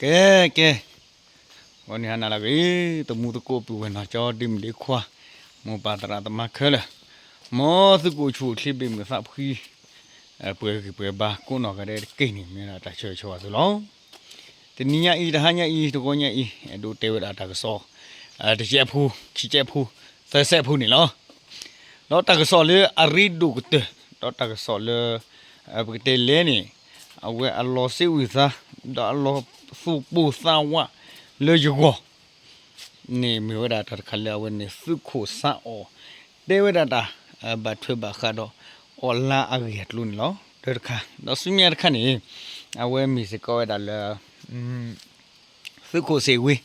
ကဲ ကဲ, ဂီၤနံၤဟါနၤလၢအဂ့ၤ, သမူသကိးပုၢ်ဝဲၢ်နီၢ်ကၠီ ဒ့မုၣ်ဒ့ခွါ, မိၢ်ပၢ်သရၣ်သမါခဲလၢာ်, မ်သုကအိၣ်ဆူၣ်အိၣ်ချ့ ဘၣ်မုာ်သးဖှံ, ပှဲၤဂံၢ်ပှဲၤဘါ ကိးနီၢ်ဂၤဒဲးတက့ၢ်န့ၣ် မ့ၢ်ဒၣ်တၢ်ဆၢဂ့ၤဆၢဝါသုလီၤ. တနံၤညါအံၤ တဟါညါအံၤ တဂီၤညါအံၤ အဲၣ်ဒိးတဲဝဲဒၣ်တၢ်ကစီၣ် တစဲးဖိ ခံစဲးဖိ သၢစဲးဖိန့ၣ်လီၤ. ဒီးတၢ်ကစီၣ်လၢအရ့ဒိၣ်ကတၢၢ်, ဒီးတၢ်ကစီၣ်လၢ ပကတဲလဲၣ်န့ၣ် အဝဲအလီၤစ့ဝံၤသး ဒီးအလီၤသူၣ်ပိၢ်သးဝးလၢယဂီၢ် န့ၣ်မ့ၢ်ဝဲဒၣ်တၢ်တခါလၢအဝဲန့ၣ် သုးခိၣ်စးအီၣ် တဲဝဲဒၣ်တၢ် ဘၣ်ထွဲဘၣ်ဃးဒီး အီၣ်လါအဂ့ၢ်အကျိၤန့ၣ်လီၤ. တၢ်တခါ, ဒီးဆူညါတခါန့ၣ် အဝဲမ့ၢ်စ့ၢ်ကီးဝဲဒၣ်လၢ သုးခိၣ်စ့ၣ်ဝ့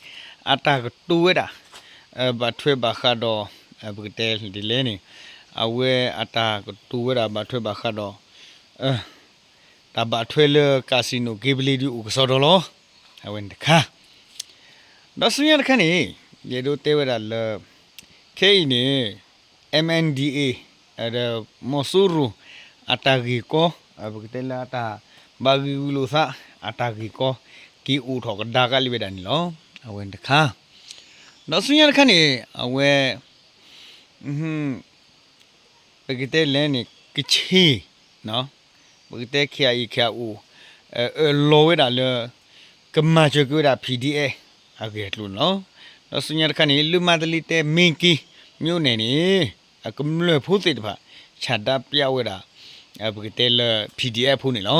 အတၢ်ကတိၤဝဲဒၣ် ဘၣ်ထွဲဘၣ်ဃးဒီး ပကတဲဒ်လဲၣ်န့ၣ် အဝဲအတၢ်ကတိၤဝဲဒၣ်ဘၣ်ထွဲဘၣ်ဃးဒီး တၢ်ဘၣ်ထွဲလၢ casino က့ဘလ့ဒုးအိၣ်ကစီဒီလီၤ. အဝဲန့ၣ်တခါ, ဒီးဆူညါတခါန့ၣ် ယအဲၣ်ဒိးတဲဝဲဒၣ်လၢ ခဲအံၤန့ၣ် MNDAA ဒီး မီၤစိရိၤ အတၢ်ဂ့ၢ်ကီ ပကတဲလၢအတၢ်ဘၣ်ဂံၢ်ဂုာ်လိာ်သး အတၢ်ဂ့ၢ်ကီ က့ၤအိၣ်ထီၣ်ကဒါက့ၤလံဝဲဒၣ်န့ၣ်လီၤ. အဝဲန့ၣ်တခါ, ဒီးဆူညါတခါန့ၣ် အဝဲ ပကတဲလဲၣ်န့ၣ် ကဆ့ၣ်, ပကတဲ KIA KIO အၢၣ်လီၤဝဲဒၣ်လၢ ကမၤစၢၤက့ၤဝဲဒၣ် PDF အဂ့ၢ်အကျိၤန့ၣ်လီၤ. ဒီးဆူညါတခါန့ၣ် လၢမန္တလေးတိုင်း မင်းကင်းမြို့နယ်န့ၣ် အကမျၢၢ်ဖိသ့ၣ်တဖၣ် ဆန္ဒပြဝဲဒၣ် ပကတဲလၢ PDF ဖိန့ၣ်လီၤ.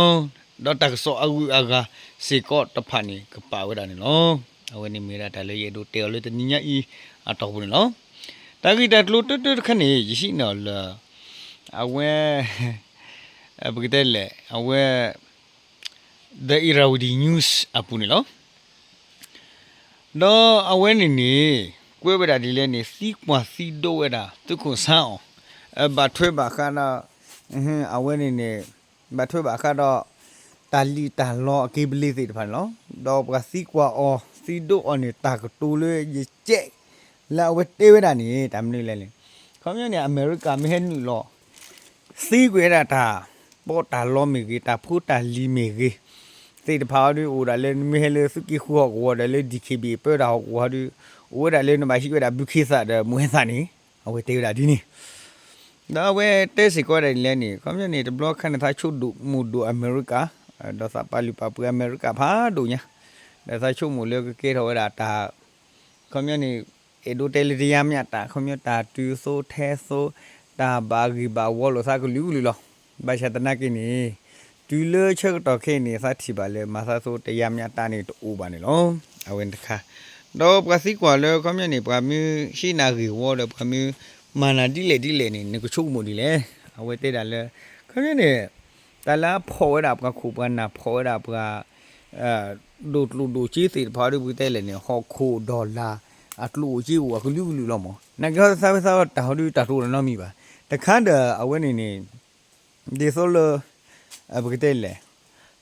ဒီးတၢ်ကစီၣ်အဂုၤအဂၤစ့ၢ်ကီးတဖၣ်န့ၣ် ကပာ်ဝဲဒၣ်န့ၣ်လီၤ. အဝဲန့ၣ်မ့ၢ်ဝဲဒၣ်တၢ်လၢယအဲၣ်ဒိးတဲအီၤလၢတနံၤညါအံၤအတီၢ်ပူၤန့ၣ်လီၤ. တၢ်ဂ့ၢ်တၢ်ကျိၤတၢတၢတခါန့ၣ် ယဟံးန့ၢ်အီၤလၢ အဝဲ ပကတဲလဲၣ် အဝဲ The Irrawaddy News အပူၤန့ၣ်လီၤ. ဒီးအဝဲန့ၣ်န့ၣ် ကွဲးဝဲဒၣ်ဒ်လဲၣ်န့ၣ် သံကွၢ်သံဒိးဝဲဒၣ် သုးခိၣ်စးအီၣ် ဘၣ်ထွဲဘၣ်ဃးဒီး အဝဲန့ၣ်န့ၣ် ဘၣ်ထွဲဘၣ်ဃးဒီး တၢ်လံၣ်တၢ်လီအက့ဘလ့သ့ၣ်တဖၣ်န့ၣ်လီၤ. ဒီးပှၤသံကွၢ်အီၤ သံဒိးအီၤန့ၣ် တၢ်ကတိၤလၢယကဲ လၢအဝဲတဲဝဲဒၣ်န့ၣ် တၢ်မနုၤလဲၣ်န့ၣ် ခီပညီန့ၣ် အမဲရကၤမ့ၢ်ဟဲနုာ်လီၤ သံကွံာ်ဝဲဒၣ်တၢ်ပီးတၢ်လီမ့ၢ်ဂ့ၤ တၢ်ဖိတၢ်လံၤမ့ၢ်ဂ့ၤ သ့ၣ်တဖၣ်အီၤဒုး အိၣ်ဒၣ်လၢ နမ့ၢ်ဟဲလၢသုးက့ဃုဟီၣ်ကဝီၤဒီးလၢ DKBA ပၢတၢ်ဟီၣ်ကဝီၤဒုး အိၣ်ဝဲဒၣ်လၢနဘၣ်ဟံးဝဲဒၣ် ဘုခ့သၣ်ဒီး မူဟဲသၣ်န့ၣ် အဝဲတဲဝဲဒၣ်ဒ်န့ၣ် ဒီးအဝဲတဲစ့ၢ်ကီးဝဲဒၣ်ဒ်လဲၣ်န့ၣ် ခီပညီန့ၣ် တဘျီခါန့ၣ် သးဆိကမိၣ်ဒိၣ်အမဲရကၤ ဒီးသးပာ်လုၢ်ပာ်ပှ့ၤအမဲရကၤဖးဒိၣ်ညါ ဒီးသးဆိကမိၣ်လၢကကဲထီၣ်ဝဲဒၣ်တၢ် ခီပညီန့ၣ် အဲၣ်ဒိးတဲလၢတယါမျးတၢ် ခီပညီတၢ်တုၤသိထဲသိ တၢ်ဘၣ်ဂံၢ်ဘၣ်ဝီလိာ်သးကလုာ်ကလုာ်လီၤ. ဘၣ်ဆၣ်သနာ်က့န့ၣ် တုၤလၢဆၢကတီၢ်ခဲအံၤန့ၣ် သးထံၣ်ဘၣ်လၢ မၤသးသိတယါမျးတၢ်န့ၣ် တအိၣ်ဘၣ်န့ၣ်လီၤ. အဝဲန့ၣ်တခါ ဒီးပှၤသံကွၢ်လၢ ခီပညီန့ၣ် ပှၤမ့ၢ်ဟံးနၤဂ့ၢ်ဝီဒီး ပှၤမ့ၢ်မၤနၤဒ်လဲၣ်ဒ်လဲၣ်န့ၣ် နကဆိကမိၣ်ဒ်လဲၣ်. အဝဲတဲဒၣ်လၢ ခီပညီန့ၣ် တၢ်လၢအဖီၣ်ဝဲဒၣ်ပှၤခိၣ်ပှၤနၢ် ဖီၣ်ဝဲဒၣ်ပှၤ ဒိၣ်ကျိၣ်ဒိၣ်စ့သ့ၣ်တဖၣ်ဒီး ပကတဲလဲၣ်န့ၣ် ဟီၣ်ခိၣ်ဒီၣ်လၣ် အကျိၣ်အိၣ်စ့အိၣ်အကလုာ်ကလုာ်လီၤမး. နာ်က့ဟီသးဝဲသးတၢ်ဟီဒုးတၢ်တအိၣ်နီတမံၤဘၣ်. တခါဒီးအဝဲန့ၣ်န့ၣ် ဒ်သိးလၢ ပကတဲလဲၣ်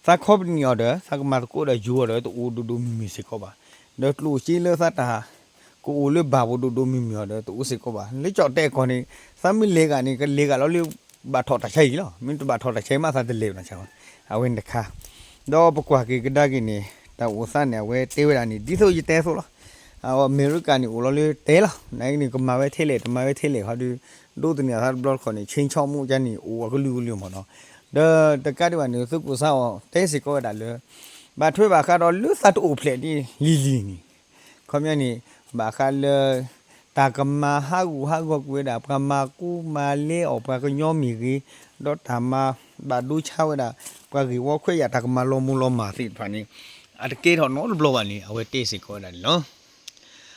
သးခီပနံၣ်အီၤဒီး သးကမၤသကိးဒီးယိၤအီၤဒီး တအိၣ်ဒိၣ်ဒိၣ်မုၢ်မုၢ်စ့ၢ်ကီးဘၣ်. ဒီးကျိၣ်စ့လၢသးတၢ် ကအိၣ်လၢဘၣ်ပူၤဒိၣ်ဒိၣ်မုၢ်မုၢ်အီၤဒီး တအိၣ်စ့ၢ်ကီးဘၣ်. လၢကၠီၣ်တဲာ်ကီၢ်န့ၣ် သးမ့ၢ်လဲၤဂၤန့ၣ် ကလဲၤဂၤလီၤလၢ ဘၣ်ထီၣ်တၢ်ဆါဟံၣ်လီၤ. မ့ၢ်တဘၣ်ထီၣ်တၢ်ဆါဟံၣ်မး သးတလဲၤဘၣ်ဆါဘၣ်. အဝဲန့ၣ်တခါ ဒီးပကွၢ်က့ၤကဒါက့ၤန့ၣ် တၢ်အိၣ်သးန့ၣ် အဝဲတဲဝဲဒၣ်န့ၣ် ဒ်သိးယတဲအသိးလီၤ. အမဲရကၤန့ၣ်အိၣ်လီၤလၢတဲလီၤ. နာ်က့န့ၣ် ကမၤဝဲထဲလဲၣ် တမၤဝဲထဲလဲၣ်ခီဒုး ဒိးသန့ၤအသးတဘျီတခီၣ်န့ၣ် ဆ့ဆီမူကါန့ၣ် အိၣ်အကလုာ်ကလုာ်မးနီၤ. ဒီးတကးဒံးဘၣ်န့ၣ် သုးခိၣ်စးအီၣ်တဲစ့ၢ်ကီးဝဲဒၣ်လၢ ဘၣ်ထွဲဘၣ်ဃးဒီးလၢသးတအိၣ်ဖျဲၣ်ဒ်လံၤလံၤန့ၣ် ခီပညီန့ၣ် ဘၣ်ဃးလၢ တၢ်ကမၤဟးဂူာ်ဟးဂီၤကွံာ်ဝဲဒၣ် ပှၤမၤကူမၤလဲအီၣ်ပှၤကညီမ့ၢ်ဂ့ၤ, ဒီးတၢ်မၤဘၣ်ဒိဆါဝဲဒၣ် ပှၤဂ့ၢ်ဝီခွဲးယာ် တၢ်ကမၤလီၤမူၤလီၤမၢ်သ့ၣ်တဖၣ်န့ၣ် အတကဲထီၣ်နီတဘျီဘၣ်န့ၣ် အဝဲတဲစ့ၢ်ကီးဝဲဒၣ်န့ၣ်လီၤ.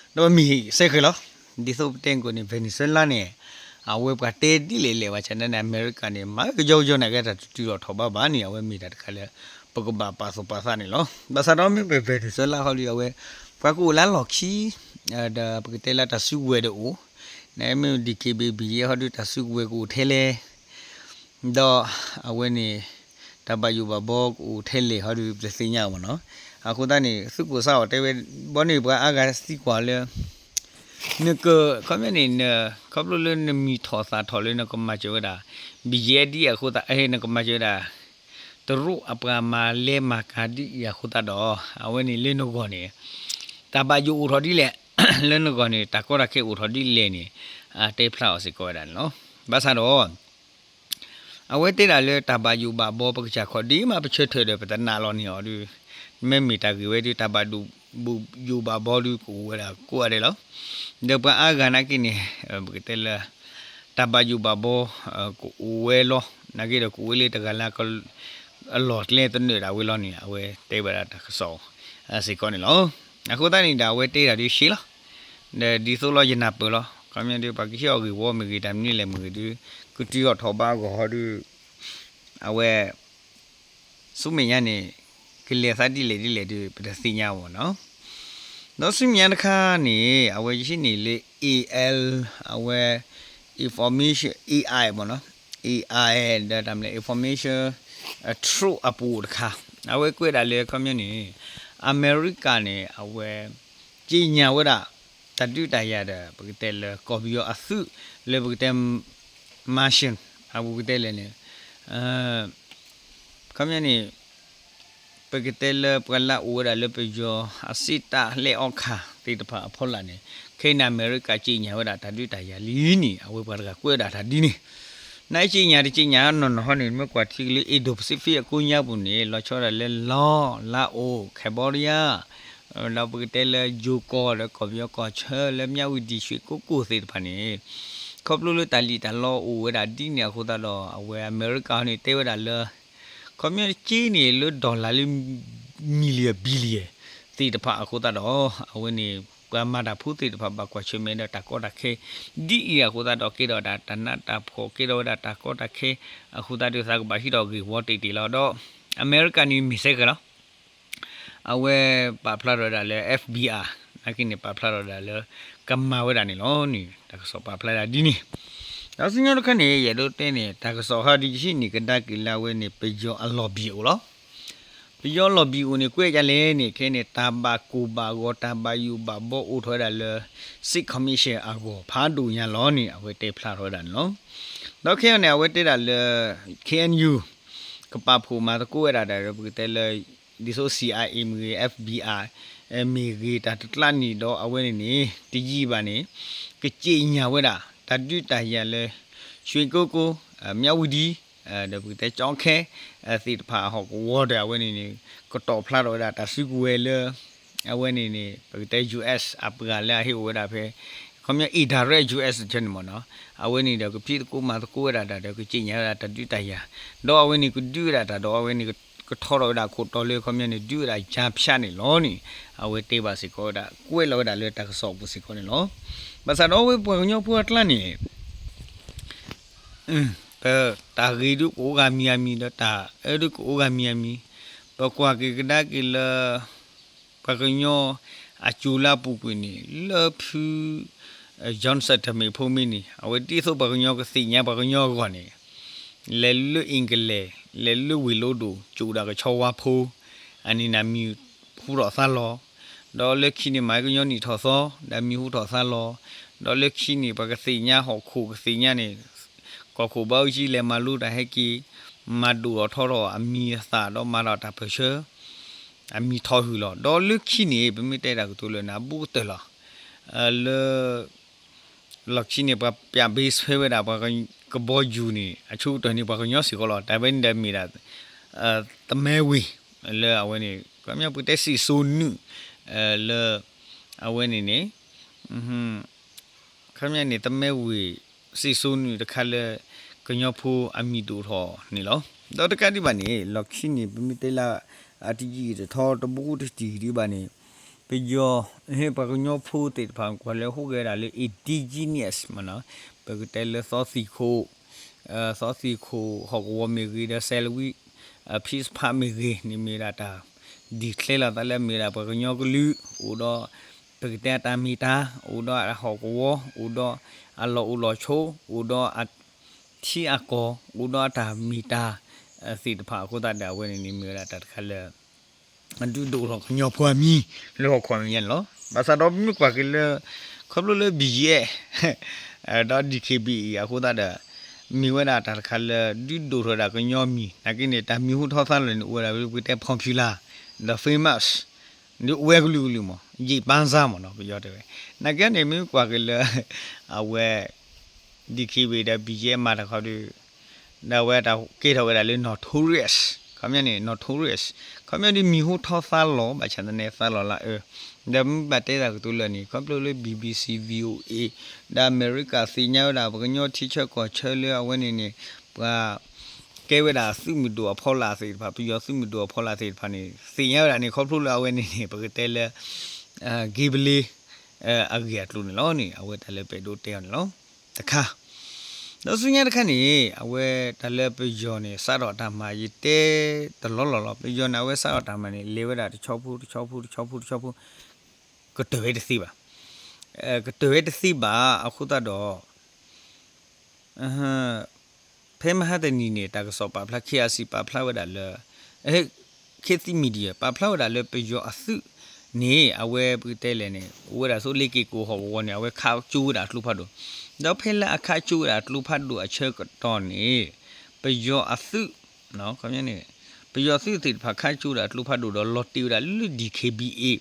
ဒီးမ့ၢ်စဲဃဲၤလီၤ. ဒ်သိးပတဲကီးန့ၣ် Venezuela န့ၣ် အဝဲပှၤတဲဒ်လဲၣ်လဲၣ်ဘၣ်ဆၣ်န့ၣ် အမဲရကၤန့ၣ် မၤကယီကယီန့ၣ် ကဲတၢ်တတုၤလီၤထီၣ်ဘးဘၣ်န့ၣ် အဝဲမ့ၢ်တၢ်တခါလၢ ပကဘၣ်ပာ်သူၣ်ပာ်သးန့ၣ်လီၤ. ဘၣ်ဆၣ်ဒီးမ့ၢ်ပ Venezuela ဃီဒုး အဝဲ ပှၤကအိၣ်လၢလီၢ်ခံ ဒီးပကတဲလၢတၢ်စုကဝဲၤဒီးအိၣ် နမ့ၢ် DKBA ဟီဒုး တၢ်စုကဝဲၤကအိၣ်ထဲလဲၣ် ဒီးအဝဲန့ၣ် တၢ်ဘၣ်ယိၣ်ဘၣ်ဘီကအိၣ်ထဲလဲၣ်ဟီဒုး ပတသ့ၣ်ညါအီၤမးနီၤ. အဃိသတးန့ၣ် သုးခိၣ်စးအီၣ်တဲဝဲ ဘီန့ၣ်ပှၤအါဂၤသံကွၢ်လၢ နက ခီပညီန့ၣ် ခီဖျိလၢနမံၤထီၣ်သးထီၣ်လၢနကမၤစၢၤဝဲဒၣ် BGF ဒ်အဃိသတး နကမၤစၢၤဝဲဒၣ် တ တရူးအပှၤမၤလဲၤမၤကၤဒ်အံၤအဃိသတးဒီး အဝဲန့ၣ်လၢနဂီၢ်န့ၣ် တၢ်ဘၣ်ယိၣ်အိၣ်ထီၣ်ဒ်လဲၣ်, လၢနဂီၢ်န့ၣ် တၢ်ကီတၢ်ခဲအိၣ်ထီၣ်ဒ်လဲၣ်န့ၣ် တဲဖျါအီၤစ့ၢ်ကီးဝဲဒၣ်န့ၣ်လီၤ. ဘၣ်ဆၣ်ဒီး အဝဲတဲဒၣ်လၢတၢ်ဘၣ်ယိၣ်ဘၣ်ဘီပကစၢ်ခီၣ်ဒ်မး ပဆၢထၢၣ်ဒီးပတနာ်လီၤန့ၢ်အီၤဒီး မ့မ့ၢ်တၢ်ဂ့ၢ်ဝဲဒၣ် တၢ်ဘၣ်ယိၣ်ဘၣ်ဘီဒီးကအိၣ်ဝဲဒၣ်ကိးဂၤဒဲးလီၤ. ဒီးပှၤအါဂၤနာ်က့န့ၣ် ပကတဲလၢ တၢ်ဘၣ်ယိၣ်ဘၣ်ဘီ ကအိၣ်ဝဲလီၤ. နာ်က့ဒီးကအိၣ်ဝဲလၢတဂၤလၢ အလီၢ်ကျဲသနၢၣ်ဒၣ်ဝဲလီၤန့ၣ် အဝဲတဲဝဲဒၣ်တၢ်ကစီၣ်စ့ၢ်ကီးန့ၣ်လီၤ. အဃိသတးန့ၣ်ဒီး အဝဲတဲဒၣ်ဒ်ရှဲလီၤ. ဒီးဒ်သိးလီၤယနၢ်ပၢၢ်လီၤ. ခီပညီဒီး ပှၤကဟ့ၣ်အီၤဂ့ၢ်ဝီမ့ၢ်ဂ့ၤ တၢ်မနုၤလဲၣ်မ့ၢ်ဂ့ၤဒီး ကတုၤအီၤထီၣ်ဘးအဂီၢ်ဟီဒီး အဝဲ ဆူမဲာ်ညါန့ၣ် ကလဲၤသးဒ်လဲၣ်ဒ်လဲၣ်ဒီး ပတသ့ၣ်ညါအီၤနီၤ. ဒီးဆူမဲာ်ညါတခါန့ၣ် အဝဲယဟံးန့ၢ်လၢ A L အဝဲ information A I မ့ၢ်နီၤ, A I ဒီးတၢ်မနုၤလဲၣ် information truth အပူၤတခါ အဝဲကွဲးဒၣ်လၢခီပညီန့ၣ် အမဲရကၤန့ၣ် အဝဲ ကြေညာဝဲဒၣ် တၢ်ဒုးတၢ်ယၤဒီး ပကတဲလၢကီၢ်ပယီၤအသုး လၢပကတဲ Martian အပူၤကတဲလဲၣ်န့ၣ် ခီပညီန့ၣ် ပကတဲလၢပှၤလၢအအိၣ်ဝဲဒၣ်လၢပယီၤ အစ့တၢ်လဲအီခါသ့ၣ်တဖၣ်အဖီလာ်န့ၣ် ခဲအံၤန့ၣ် အမဲရကၤ ကြေညာဝဲဒၣ် တၢ်ဒုးတၢ်ယၤလံန့ၣ် အဝဲပှၤတဂၤကွဲးဒၣ်တၢ်ဒ်န့ၣ် နာ်က့ ကြေညာတကြေညာနီၢ်နီၢ်ဟီန့ၣ် မ့ၢ်ကွၢ်ထံက့ၤလၢ Indo-Pacific အကိးညါပူၤန့ၣ် လီၤဆီဒၣ်တၢ်လၢ Laos, Laos, Cambodia ဒီးပကတဲလၢ ယိၤကီၢ်ဒီးကီၢ်ပယီၤကီၢ်ဆၢလၢ မြဝတီ ရွှေကုက္ကို သ့ၣ်တဖၣ်န့ၣ် ခီဖျိလၢတၢ်လံၣ်တၢ်လီအိၣ်ဝဲဒၣ်ဒ်န့ၣ်အဃိသတးဒီး အဝဲအမဲရကၤန့ၣ်တဲဝဲဒၣ်လၢ ခီပညီတက့န့ၣ် လၢ dollar လၢ million billion သ့ၣ်တဖၣ်အဃိသတးဒီး အဝဲန့ၣ် ပှၤမၤတၢ်ဖိသ့ၣ်တဖၣ်ဘၣ်ကွၢ်ဆၢၣ်မဲာ်ဒီးတၢ်ကီတၢ်ခဲ ဒ်အံၤအဃိသတးဒီး ကဲထီၣ်ဒၣ်တၢ်နးတၢ်ဖှီၣ် ကဲထီၣ်ဝဲဒၣ်တၢ်ကီတၢ်ခဲ အဃိသတးဒီးသးကဘၣ်ဟံးထီၣ်ဂ့ၢ်ဝီတ့ၢ်တ့ၢ်လီၤဒီး အမဲရကၤန့ၣ်မ့ၢ်စဲဃဲၤလီၤ အဝဲပာ်ဖျါထီၣ်ဝဲဒၣ်လၢ F B I နာ်က့န့ၣ် ပာ်ဖျါထီၣ်ဝဲဒၣ်လၢ ကမၤဝဲဒၣ်န့ၣ်လီၤန့ၣ် တၢ်ကစီၣ်ပာ်ဖျါဒၣ်ဒ်န့ၣ် ဒီးဆူညါတခါန့ၣ် ယအဲၣ်ဒိးတဲန့ၣ် တၢ်ကစီၣ်ဟီဒ်ယဟံးန့ၢ်ကဒါက့ၤလၢအဝဲန့ၣ် ပယီၤအလီၢ်ဘံၣ်အိၣ်လီၤ. ပယီၤလီၢ်ဘံၣ်အိၣ်န့ၣ် ကွဲးဒ်လဲၣ်န့ၣ် ခဲန့ၣ် တၢ်ဘၣ်ကိၢ်ဘၣ်ဂီၤ တၢ်ဘၣ်ယိၣ်ဘၣ်ဘီအိၣ်ထီၣ်ဝဲဒၣ်လၢ Six Commission အဂီၢ် ဖးဒိၣ်ညါလီၤန့ၣ် အဝဲတဲဖျါထီၣ်ဝဲဒၣ်န့ၣ်လီၤ. ဒီးခဲအံၤန့ၣ် အဝဲတဲဒၣ်လၢ K N U ကပာ်ဖှိၣ်မၤသကိးဝဲဒၣ်ဒီး ပကတဲလၢ ဒ်သိး C I A မ့ၢ်ဂ့ၤ F B I မ့ၢ်ဂ့ၤ တၢ်တကျါန့ၣ်ဒီး အဝဲန့ၣ်န့ၣ် တယံာ်ဘၣ်န့ၣ် ကကြေညာဝဲဒၣ် တၢ်ဒုးတၢ်ယၤလၢ ရွှေကုက္ကို, မြဝတီ, ဒီးပကတဲ ကျောက်ခဲ သ့ၣ်တဖၣ်အဟီၣ်ကဝီၤဒီး အဝဲန့ၣ်န့ၣ် ကတီၣ်ဖျါထီၣ်ဝဲဒၣ်တၢ်စုကဝဲၤလၢ အဝဲန့ၣ်န့ၣ် ပကတဲ U S အပှၤလၢအဟ့ၣ်အိၣ်ဝဲဒၣ်ဖဲ ခီပညီ indirect U S န့ၣ်မ့ၢ်နီၤ အဝဲန့ၣ်ဒီးကဖံးသကိးမၤသကိးဝဲဒၣ်တၢ်ဒီး ကကြေညာဝဲဒၣ်တၢ်ဒုးတၢ်ယၤ ဒီးအဝဲန့ၣ်ကဒုးဝဲဒၣ်တၢ်ဒီး အဝဲန့ၣ်ကထီထီၣ်ဝဲဒၣ်ခိၣ်တီလၢ ခီပညီန့ၣ် ဒုးဝဲဒၣ် ကြားဖြတ် န့ၣ်လီၤန့ၣ် အဝဲတဲဘၣ်စ့ၢ်ကီးဝဲဒၣ် ကွဲးလီၤဝဲဒၣ်လၢတၢ်ကစီၣ်အပူၤစ့ၢ်ကီးန့ၣ်လီၤ. ဘၣ်ဆၣ်ဒီးအဝဲပှၤကညီဖိအကျါန့ၣ် ပတၢ်ဂ့ၤဒုးကအိၣ်ဂၤမံၤအမံၤ ဒီးတၢ်အၢဒုးကအိၣ်ဂၤမံၤအမံၤ, ပကွၢ်က့ၤကဒါက့ၤလၢ ပှၤကညီအစိၤလၢအပူၤကွံာ်န့ၣ် လၢဖု Johnson တမ့ၢ်ဖိမ့ၢ်န့ၣ် အဝဲဒ်သိးပှၤကညီကသ့ၣ်ညါပှၤကညီအဂီၢ်န့ၣ် လဲၤလၢ England လဲၤလၢဝ့ၢ်လိဒိၣ် ကၠိးဒၣ်ကဆီဝါဖိ အန့ၣ်န့ၣ်မံၤဟူထီၣ်သါလီၤ, ဒီးလၢခံန့ၣ် မၤကညီနံၣ်ထီၣ်သီ ဒီးမံၤဟူထီၣ်သါလီၤ, ဒီးလၢခံန့ၣ် ပှၤကသ့ၣ်ညါဟီၣ်ခိၣ်ကသ့ၣ်ညါန့ၣ် ကီၢ်ခိၣ်ဘၣ်အူကၠံလဲၤမၤလိတၢ်ဟဲက့ၤ မၤဒိၣ်ထီၣ်ထီထီၣ်အမံၤအသၣ် ဒီးမၤထီၣ်တၢ်ပၢၢ်ဆၢ အမံၤထီၣ်ဟုၣ်လီၤ. ဒီးလၢခံန့ၣ် ပမ့ၢ်တဲတၢ်ကတိၤလၢန့ၣ် အဘူးကတၢၢ်လီၤ. လၢ လီၢ်ခံန့ၣ် ပှၤပျးဘ့ဆွဲဝဲဒၣ် ပှၤကဘီယူၤန့ၣ် အဆိကတၢၢ်န့ၣ် ပှၤကညီစ့ၢ်ကီးလီၤ. တၢ်ဝဲန့ၣ်ဒီးမ့ၢ်ဒၣ် သမဲဝ့ၢ် လၢအဝဲန့ၣ် ခီပညီပကတဲစံၣ်စိၤနုာ် လၢ အဝဲန့ၣ်န့ၣ် ခီပညီန့ၣ် သမဲဝ့ၢ် စံၣ်စိၤနုာ်တခါလၢ ကညီဖိအမံၤဒိၣ်ထီၣ်န့ၣ်လီၤ. ဒီးတကးဒံးဘၣ်န့ၣ် လီၢ်ခံန့ၣ် ပမ့ၢ်တဲလၢ အတယံာ်တထီတဘူးတတံၢ်ဒံးဘၣ်န့ၣ် ပယီၤ ဟ့ၣ်ပှၤကညီဖိသ့ၣ်တဖၣ် ကွၢ်လၢဟူးဂဲၤဒၣ်လၢ indigenous မ့ၢ်နီၤ ပကတဲလၢသီသံၣ်ခိၣ် သီသံၣ်ခိၣ်ဟီၣ်ကဝီၤမ့ၢ်ဂ့ၤ ဒီး Salween ဖံးစဖးမ့ၢ်ဂ့ၤန့ၣ် မ့ၢ်ဒၣ်တၢ် declare လီၤသးလၢမ့ၢ်ဒၣ်ပှၤကညီကလုာ် အိၣ်ဒီး ပကတဲအတၢ်မ့ၢ်တၢ် အိၣ်ဒီးအဟီၣ်ကဝီၤ အိၣ်ဒီးအလီၢ်အိၣ်လီၢ်ဆိး အိၣ်ဒီးအထံအကီၢ် အိၣ်ဒီးအတၢ်မ့ၢ်တၢ် သ့ၣ်တဖၣ်အဃိသတးဒီး အဝဲန့ၣ်န့ၣ်မ့ၢ်ဝဲဒၣ်တၢ်တခါလၢ ဒုးဒိၣ်ထီၣ်ကညီဖိအမံၤ လၢဟီၣ်ခိၣ်အမဲာ်ညါန့ၣ်လီၤ. ဘၣ်ဆၣ်ဒီးပမ့ၢ်ကွၢ်က့ၤလၢ ခီဖျိလၢ B G F ဒီး D K B A အဃိသတးဒီး မ့ၢ်ဝဲဒၣ်တၢ်တခါလၢ ဒုးဒိၣ်ထီၣ်ဝဲဒၣ်ကညီမံၤ နာ်က့န့ၣ် တၢ်မံၤဟူထီၣ်သါလီၤန့ၣ် အိၣ်ဝဲဒၣ်ပကတဲ popular ဒီး famous ဒ်အိၣ်ဝဲကလုာ်ကလုာ်မး ယံာ်ပန်းစားမးနီၤ ပယီၤတဲဝဲ. နာ်က့န့ၣ် မ့ၢ်ကွၢ်က့ၤလၢ အဝဲ DKBA ဒီး ဘံယဲ မၤတၢ်ခီဒီး ဒီးအဝဲတၢ်ကဲထီၣ်ဝဲဒၣ်လၢ notorious ခီပညီန့ၣ် notorious ခီပညီဒ်မံၤဟူထီၣ်သါလီၤ ဘၣ်ဆၣ်သနာ်က့သါလီၤလၢအအၢ ဒီးမ့ၢ်ဘၣ်တဲတၢ်ကတိၤလၢာ်န့ၣ် ခီဖျိလၢ BBC VOA ဒီးအမဲရကၤသ့ၣ်ညါဝဲဒၣ် ပှၤကညီထံဆၢကီၢ်ဆၢလၢအဝဲန့ၣ်န့ၣ် ပှၤ ကဲဝဲဒၣ်သုးမုၢ်ဒိၣ်အဖီလာ်သ့ၣ်တဖၣ် ပယီၤသုးမုၢ်ဒိၣ်အဖီလာ်သ့ၣ်တဖၣ်န့ၣ် သ့ၣ်ညါဝဲဒၣ်န့ၣ် ခီဖျိလၢအဝဲန့ၣ်န့ၣ် ပကတဲလၢ က့ဘလ့ အဂ့ၢ်အကျိၤန့ၣ်လီၤန့ၣ် အဝဲတၢ်လၢပအဲၣ်ဒိးတဲအီၤန့ၣ်လီၤ. တခါ ဒီးဆူညါတခါန့ၣ် အဝဲတၢ်လၢပယီၤန့ၣ် စးထီၣ်တၢ်မၤ ယတဲတလီၢ်လီၢ်လီၤ. ပယီၤန့ၣ် အဝဲစးထီၣ်တၢ်မၤန့ၣ် လဲၤဝဲဒၣ်တဆီဖိ တဆီဖိ တဆီဖိ တဆီဖိ ကတၢၢ်ဝဲတသ့ဘၣ်. ကတၢၢ်ဝဲတသ့ဘၣ် အဃိသတးဒီး ဖဲမဟါတနံၤန့ၣ် တၢ်ကစီၣ်ပာ်ဖျါ KIC ပာ်ဖျါဝဲဒၣ်လၢ Khit Thit Media ပာ်ဖျါဝဲဒၣ်လၢပယီၤအသုးန့ၣ် အဝဲပကတဲလဲၣ်န့ၣ် အိၣ်ဝဲဒၣ်သိလ့ၣ်က့ၤကိးဟီၣ်ကဝီၤန့ၣ် အဝဲခးကၠိဝဲဒၣ်အကျိဖးဒိၣ်, ဒီးဖဲလၢအခးကၠိဝဲဒၣ်အကျိဖးဒိၣ်အဆၢကတီၢ်န့ၣ် ပယီၤအသုး ပယီၤသုးသ့ၣ်တဖၣ်ခးကၠိဝဲဒၣ်အကျိဖးဒိၣ်ဒီးလီၤတ့ၢ်ဝဲဒၣ်လၢ DKBA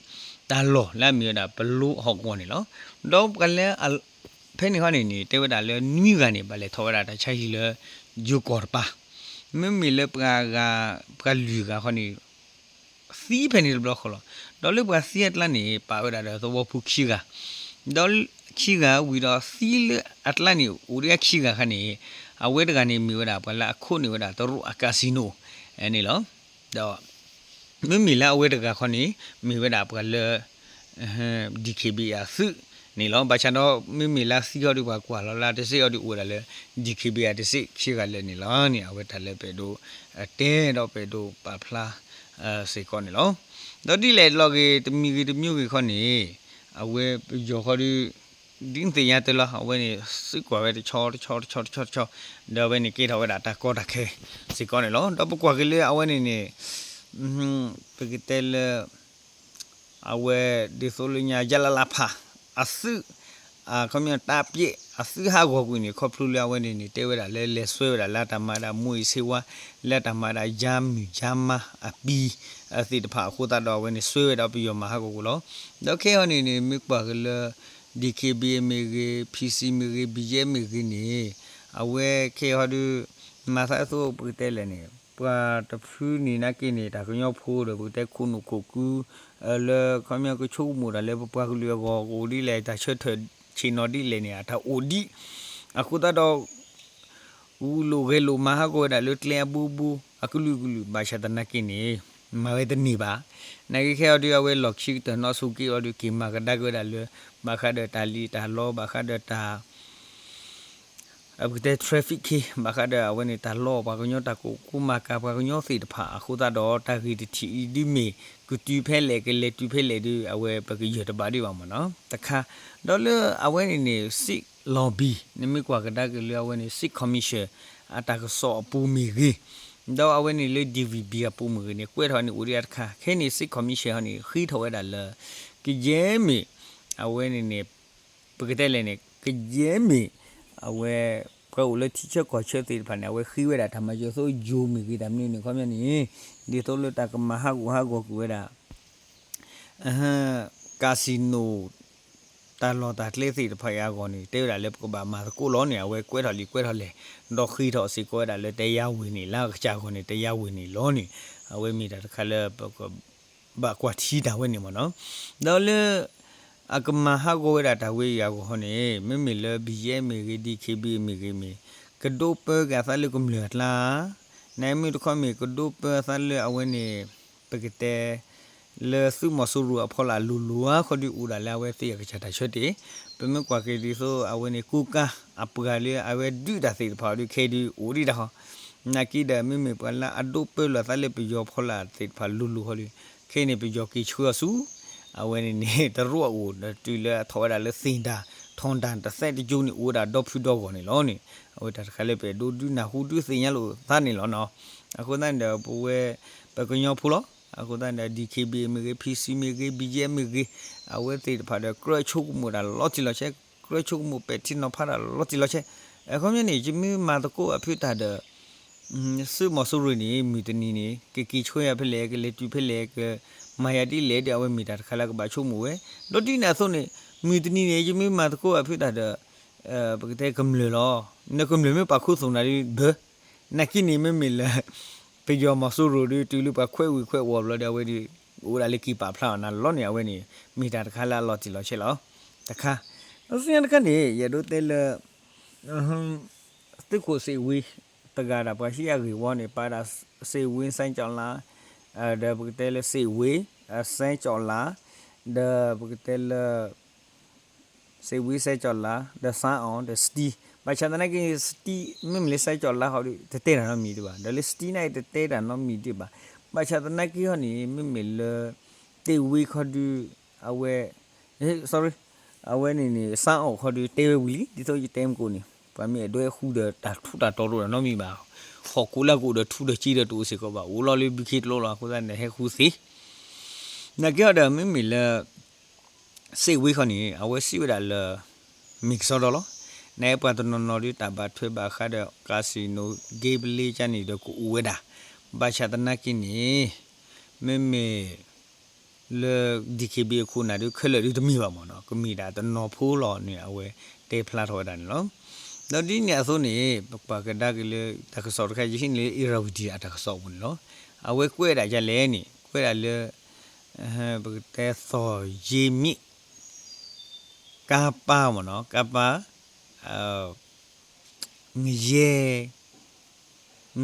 တၢ်လီၢ်လၢအမ့ၢ်ဝဲဒၣ်ပလိဟီၣ်ကဝီၤန့ၣ်လီၤ. ဒီးပှၤလၢ ဖဲန့ၣ်ခီန့ၣ်န့ၣ် တဲဝဲဒၣ်လၢနွံဂၤန့ၣ် ဘၣ်လဲၤထီၣ်ဝဲဒၣ်တၢ်ဆါဟံၣ်လၢ ယိၤကီၢ်တပၤ, မ့မ့ၢ်လၢပှၤဂၤ ပှၤလွံၢ်ဂၤခီန့ၣ် သံဖဲန့ၣ်တဘျီဃီလီၤ. ဒီးလၢပှၤသံအကျါန့ၣ် ပာ်ဝဲဒၣ်ဒီးသဝီဖိခံဂၤ, ဒီးခံဂၤဝံၤဒီးသံလၢအကျါန့ၣ် အိၣ်ဒံးအခံဂၤခါန့ၣ် အဝဲတဂၤန့ၣ်မ့ၢ်ဝဲဒၣ်ပှၤလၢအခိးန့ၢ်ဝဲဒၣ်တရူးအcasinoန့ၣ်လီၤ. ဒီး မ့မ့ၢ်လၢအဝဲတဂၤခီန့ၣ် မ့ၢ်ဝဲဒၣ်ပှၤလၢ DKBA အသုးန့ၣ်လီၤ. ဘၣ်ဆၣ်ဒီး မ့မ့ၢ်လၢသံအီၤဒီးပှၤကွၢ်လီၤလၢတစ့ၢ်အီၤဒီးအိၣ်ဝဲဒၣ်လၢ DKBA တစ့ၢ်ခံဂၤလၢာ်န့ၣ်လီၤန့ၣ် အဝဲတၢ်လၢပအဲၣ်ဒိးတဲဒီးပအဲၣ်ဒိးပာ်ဖျါစ့ၢ်ကီးန့ၣ်လီၤ. ဒီးဒ်လဲၣ်တလီၤဂ့ၤ တမံၤဂ့ၤတမံၤဂ့ၤခီန့ၣ် အဝဲပယီၤခီဒီး ဒ်နသ့ၣ်ညါတၢ်လီၤ အဝဲန့ၣ် စံးကွၢ်ဝဲတဆီတဆီတဆီတဆီတဆီ ဒီးအဝဲန့ၣ်ကဲထီၣ်ဝဲဒၣ်တၢ်ကီတၢ်ခဲစ့ၢ်ကီးန့ၣ်လီၤ. ဒီးပကွၢ်က့ၤလၢအဝဲန့ၣ်န့ၣ် ပကတဲလၢ အဝဲဒ်သိးလၢညါ ယလလဖ အသုး ခီပညီတၢ်ပျဲၢ်အသုးဟးဂီၤကွံာ်န့ၣ် ခီဖျိလၢအဝဲန့ၣ်န့ၣ် တဲဝဲဒၣ်လၢလဲၤစွဲဝဲဒၣ်လၢတၢ်မၤဒၣ် မူးယစ်ဆေးဝါး လၢတၢ်မၤဒၣ် ယါမုၢ်ယါမါအပံၤ သ့ၣ်တဖၣ်အဃိသတးဒီး အဝဲန့ၣ်စွဲဝဲဒၣ်ပယီၤမၤဟးဂီၤကွံာ်လီၤ. ဒီးခဲအံၤန့ၣ်န့ၣ် မ့ၢ်ကွၢ်က့ၤလၢ DKBA မ့ၢ်ဂ့ၤ PC မ့ၢ်ဂ့ၤ ဘံယဲမ့ၢ်ဂ့ၤန့ၣ် အဝဲခဲအံၤဒီး မၤသးအသိးပကတဲလဲၣ်န့ၣ် ပှၤတဖုန့ၣ်နာ်က့န့ၣ် တၢ်ကညီဖိဒီး ပကတဲခိၣ်နူာ်ခိၣ်ကု လၢခီပညီကဆိကမိၣ်တၢ်လၢပပှၤကလုာ်အဂီၢ် ကအိၣ်ဒ်လဲၣ် တၢ်ဆၢထၢၣ်ဆ့ၣ်နီၤဒ်လဲၣ်န့ၣ် အတၢ်အိၣ်ဒံး အဃိသတးဒီး ဂုာ်လိာ်ဂဲၤလိာ်မၤဟးဂီၤဝဲဒၣ်လၢကျဲအဘိဘိ အကလုာ်ကလုာ် ဘၣ်ဆၣ်သနာ်က့န့ၣ် မၤဝဲတန့ၢ်ဘၣ်. နာ်က့ခဲအံၤဒီး အဝဲလီၢ်ခံကတၢၢ်နီၣ်ဆိက့အီၤဒီး က့ၤမၤကဒါက့ၤဝဲဒၣ်လၢ ဘၣ်ဃးဒီးတၢ်လံၣ်တၢ်လီ ဘၣ်ဃးဒီးတၢ် ပကတဲ traffic ခ့ ဘၣ်ဃးဒီးအဝဲန့ၣ် တၢ်လီအီၣ်ပှၤကညီ တၢ်ကိးကူမၤကၤပှၤကညီသ့ၣ်တဖၣ်အဃိသတးဒီး တၢ်ဂ့ၢ်တထံၣ်အံၤဒ်မ့ၢ် ကတုၤဖဲလဲၣ် ကလဲၤတုၤဖဲလဲၣ်ဒီး အဝဲပကယၢၢ်တဘၣ်ဒံးဘၣ်မ့ၢ်နီၤ တခါ, ဒီးလၢအဝဲန့ၣ်န့ၣ် Sikh lobby နမ့ၢ်ကွၢ်ကဒါက့ၤလၢအဝဲန့ၣ် Sikh Commission အတၢ်ကစီၣ်အပူၤမ့ၢ်ဂ့ၤ, ဒီးအဝဲန့ၣ်လၢ DVB အပူၤမ့ၢ်ဂ့ၤန့ၣ် ကွဲးထီၣ်န့ၣ်အိၣ်ဒံးတခါ, ခဲအံၤန့ၣ် Sikh Commission ဟီန့ၣ် ဃ့ထီၣ်ဝဲဒၣ်လၢ ကယဲၢ်မ့ၢ် အဝဲန့ၣ်န့ၣ် ပကတဲလဲၣ်န့ၣ် ကယဲၢ်မ့ၢ် အဝဲ ပှၤအိၣ်လၢထံဆၢကီၢ်ဆၢသ့ၣ်တဖၣ်န့ၣ် အဝဲဃ့ဝဲဒၣ်တၢ်မၤစၢၤသိယိၤမ့ၢ်ဂ့ၤ တၢ်မနုၤန့ၣ် ခီပညီန့ၣ် ဒ်သိးလၢတၢ်ကမၤဟးဂူာ်ဟးဂီၤကွံာ်ဝဲဒၣ် casino တၢ်လီၢ်တၢ်ကျဲသ့ၣ်တဖၣ်အံၤအဂီၢ်န့ၣ် တဲဝဲဒၣ်လၢပကဘၣ်မၤသကိးလီၤန့ၣ် အဝဲကွဲးထီၣ်လံာ်ကွဲးထီၣ်လဲၢ် ဒီးဃ့ထီၣ်စ့ၢ်ကီးဝဲဒၣ်လၢ တရားဝင် န့ၣ် လၢအကစၢ်အဂီၢ်န့ၣ် တရားဝင် န့ၣ်လီၤန့ၣ် အဝဲမ့ၢ်တၢ်တခါလၢပက ဘၣ်ကွၢ်ထံတၢ်ဝဲန့ၣ်မ့ၢ်နီၤ, ဒီးလၢ အကမၤဟးဂီၤဝဲဒၣ်တၢ်ဝဲအံၤအဂီၢ်န့ၣ် မ့မ့ၢ်လၢ ဘံယဲမ့ၢ်ဂ့ၤ DKBA မ့ၢ်ဂ့ၤမ့ၢ် ကဒိးပၢက့ၤအသးလၢကမျၢၢ်အကျါ, နမ့ၢ်တခီမ့ၢ် ကဒိးပၢအသးလၢအဝဲန့ၣ် ပကတဲ လၢသုးမီၤစိရိၤအဖီလာ်လိၤလိၤဧါ ခီဒုးအိၣ်ဒၣ်လၢအဝဲသ့ၣ်အကစၢ်တၢ်ဆၢတဲာ်, ပမ့ၢ်ကွၢ်က့ၤဒ်သိးအဝဲန့ၣ် ကူကၤအပှၤလၢအဝဲဒုးတၢ်သ့ၣ်တဖၣ်အီၤဒုး ခဲအံၤဒုးအိၣ်ဒံးတၢ်ဃီ, နာ်က့ဒီး မ့မ့ၢ်ပှၤလၢအဒိးပၢလီၤသးလၢပယီၤဖီလာ်သ့ၣ်တဖၣ်လိၤလိၤဃီဒုး ခဲအံၤန့ၣ် ပယီၤက့ၤဆှၢအီၤဆူ အဝဲန့ၣ်န့ၣ် တရူးအအိၣ် ဒီးတုၤလၢအထီၣ်ဝဲဒၣ်လၢသ့ၣ်တၢ် ထီၣ်တၢ်တသဲတကၠိန့ၣ် အိၣ်ဝဲဒၣ်ဒီဖုဒီဂီၢ်န့ၣ်လီၤန့ၣ်, အဝဲတၢ်တခါလၢပအဲၣ်ဒိးဒုးနၢ်ဟူဒုးသ့ၣ်ညါလိာ်သးန့ၣ်လီၤနီၤ. အဃိသတးန့ၣ်ဒီး ပဝဲ ပကညီဖိလီၤ. အဃိသတးန့ၣ်ဒီး DKBA မ့ၢ်ဂ့ၤ PC မ့ၢ်ဂ့ၤ ဘံယဲမ့ၢ်ဂ့ၤ အဝဲသ့ၣ်တဖၣ်ဒီး ကြၢးဆိကမိၣ်တၢ်လီၤတံၢ်လီၤဆဲး, ကြၢးဆိကမိၣ်ပဲာ်ထံနီၤဖးတၢ်လီၤတံၢ်လီၤဆဲး အခီပညီန့ၣ် ယမ့ၢ်မၤသကိးအဖုၣ်တၢ်ဒီး သုးမီၤစိရိၤန့ၣ် မုၢ်တနံၤန့ၣ် ကက့ၤဆှၢယၤဖဲလဲၣ်, ကလဲၤတုၤဖဲလဲၣ်, ကမၤယၤဒ်လဲၣ်ဒီး အဝဲမ့ၢ်တၢ်တခါလၢကဘၣ်ဆိကမိၣ်ဝဲ. ဒီးဒ်န့ၣ်အသိးန့ၣ် မုၢ်တနံၤန့ၣ် ယမ့ၢ်မၤသကိးအဖုၣ်တၢ်ဒီး ပကတဲကမျၢၢ်လီၤ. နကမျၢၢ်မ့ၢ်ပာ်ခူသူၣ်နၤဒ်ဘၢ နာ်က့န့ၣ် မ့မ့ၢ်လၢ ပယီၤမီၤစိရိၤဒီး တုၤလၢပှၤခွဲးဝံၤခွဲးဝီၤဘျီဒီး အဝဲဒီး အိၣ်ဒၣ်လၢက့ၤပာ်ဖျါအီၤနၤလီၤန့ၣ် အဝဲန့ၣ် မ့ၢ်တၢ်တခါလၢအလီၤတံၢ်လီၤဆဲးလီၤ. တခါ, ဒီးဆူညါတခါန့ၣ် ယအဲၣ်ဒိးတဲလၢ သုးခိၣ်စ့ၣ်ဝံ တဂၤဒၣ်ပှၤဟံးအဂ့ၢ်ဝီန့ၣ် ပာ်ဒၣ်စ့ၣ်ဝံစဲကၠီၣ်လါ, ဒီးပကတဲလၢစ့ၣ်ဝံ စဲကၠီၣ်လါ, ဒီးပကတဲလၢ စ့ၣ်ဝံစဲကၠီၣ်လါ ဒီးစါအီၤ ဒီးစတံ, ဘၣ်ဆၣ်သနာ်က့ စတံ မ့မ့ၢ်လၢစဲကၠီၣ်လါဃီဒီး တတဲတၢ်နီတမံၤဒံးဘၣ်, ဒီးလၢစတံန့ၣ်တတဲတၢ်နီတမံၤဒံးဘၣ်. ဘၣ်ဆၣ်သနာ်က့ဟီန့ၣ် မ့မ့ၢ်လၢ စ့ၣ်ဝံခီဒီး အဝဲ sorry အဝဲန့ၣ်န့ၣ် စါအီၤခီဒီး တဲဝဲဝံၤလံ ဒ်သိးယတဲမကိးန့ၣ် ပှၤမ့ၢ်အဲၣ်ဒိးဟဲဃုဒီး တၢ်ထူးတၢ်တီၤတအိၣ်နီတမံၤဘၣ်, ဟီၣ်ခိၣ်လၢကအိၣ်ဒီးထူဒီးစ့ဒီးတအိၣ်စ့ၢ်ကီးဘၣ်, အိၣ်လီၤလၢဘုခ့တလိလီၤ, အဃိသတးန့ၣ် ဟဲဃုသ့ နာ်က့ဟီဒီး မ့မ့ၢ်လၢ စ့ၣ်ဝံခီန့ၣ် အဝဲစံးဝဲဒၣ်လၢ မ့ၢ်ကစီဒီလီၤ. နအဲၣ်ပှၤတနီၤနီၤဒီး တၢ်ဘၣ်ထွဲဘၣ်ဃးဒီး casino က့ပလ့ကါန့ၣ်ဒီးကအိၣ်ဝဲဒၣ်, ဘၣ်ဆၣ်သနာ်က့န့ၣ် မ့မ့ၢ်လၢ DKBA အခိၣ်နၢ်ဒီး ခဲလၢာ်ဒီးတမ့ၢ်ဘၣ်မ့ၢ်နီၤ, ကမ့ၢ်ဒၣ်တနီၤဖိလီၤန့ၣ် အဝဲတဲဖျါထီၣ်ဝဲဒၣ်န့ၣ်လီၤ. ဒီးဒ်န့ၣ်အသိးန့ၣ် ပကွၢ်ကဒါက့ၤလၢတၢ်ကစီၣ်တခါ ယဟံးန့ၢ်လၢ Irrawaddy အတၢ်ကစီၣ်အပူၤန့ၣ်လီၤ. အဝဲကွဲးဒၣ်ဒ်လဲၣ်န့ၣ် ကွဲးဒၣ်လၢ ပကတဲသီၣ်ယ့မံး ကါပၢ်မ့ၢ်နီၤ, ကါပၢ် ငရဲ,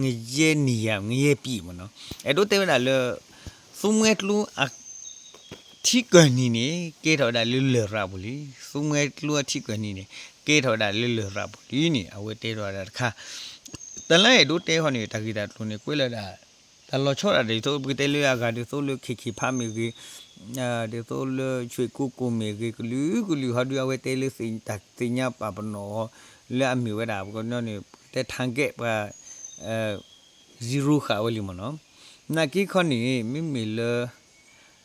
ငရဲနေရာ, ငရဲပြည်မ့ၢ်နီၤ, အဲၣ်ဒိးတဲဝဲဒၣ်လၢ သူမွဲကျိအထံကၢၢ်နံၤန့ၣ် ကဲထီၣ်ဝဲဒၣ်လၢလရာ်ပူၤလံ, သူမွဲကျိအထံကၢၢ်နံၤန့ၣ် ကဲထီၣ်ဝဲဒၣ်လၢလရာ်ပူၤလံန့ၣ် အဝဲတဲထီၣ်ဝဲဒၣ်တခါ, တၢ်လၢအဲၣ်ဒိးတဲဃီန့ၣ် တၢ်ဂ့ၢ်တၢ်ကျိၤန့ၣ် ကွဲးလၢဒၣ် တၢ်လီၤဆီဒၣ်တၢ်ဒ်သိး ပကတဲလၢအဂၤဒ်သိးလၢ ခ့ၣ်ခ့ၣ်ဖးမ့ၢ်ဂ့ၤ, ဒ်သိးလၢဆွ့ၣ်ကိကိၣ်မ့ၢ်ဂ့ၤ ကလုာ်ကလုာ်ဟီဒုး အဝဲတဲလၢတၢ်သ့ၣ်ညါပာ်ပနီၣ်အီၤ လၢအမ့ၢ်ဝဲဒၣ် ပကတဲန့ၣ် ပကတဲ target ပှၤ zero ဃာ်ဝဲလံမ့ၢ်နီၤ, နာ်က့ခီန့ၣ် မ့မ့ၢ်လၢ